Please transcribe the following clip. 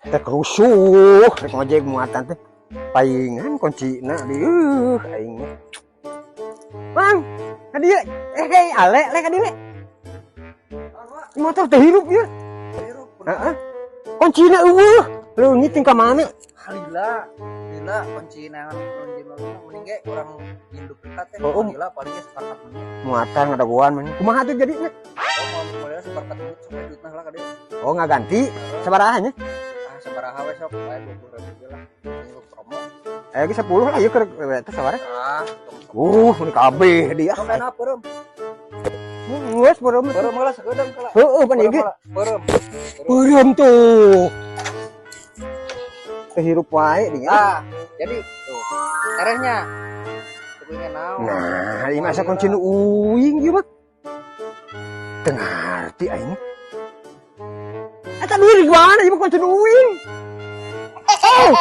Teh rusuh, rek ngojek muatan teh. Paingan kuncina dieuh aing mah. Mang, ka dieu. Eh, eh, ale, le ka dieu. Motor teh hirup ya. Heeh. Kuncina euweuh. Leungit ting ka mana? Lila, lila kunci nangan kunci mending ge urang induk dekat teh. Oh, lila paling ge seperempat menit. Muatan ngadagoan mah. Kumaha tuh jadinya? Oh, mau mulai seperempat menit sampai duitna lah ka dieu. Oh, nggak ganti. Sabaraha nya? Ah, sabaraha we sok bae 20.000 lah. Minggu promo. Eh, ge 10 lah ieu keur eta sabaraha? Ah, tong sok. Ini kabeh dia. Sok enak peureum. Geus beureum. Peureum heula sakedeung kala. Heeh, pan ieu ge. Peureum. Beureum tuh. Teh hirup wae dia. Ah, jadi tuh. Terehnya. Teu naon. Nah, ini masa kunci nu uing ieu mah. Teu ngarti aing. Eta duit di mana ieu mah kunci nu uing? Oh.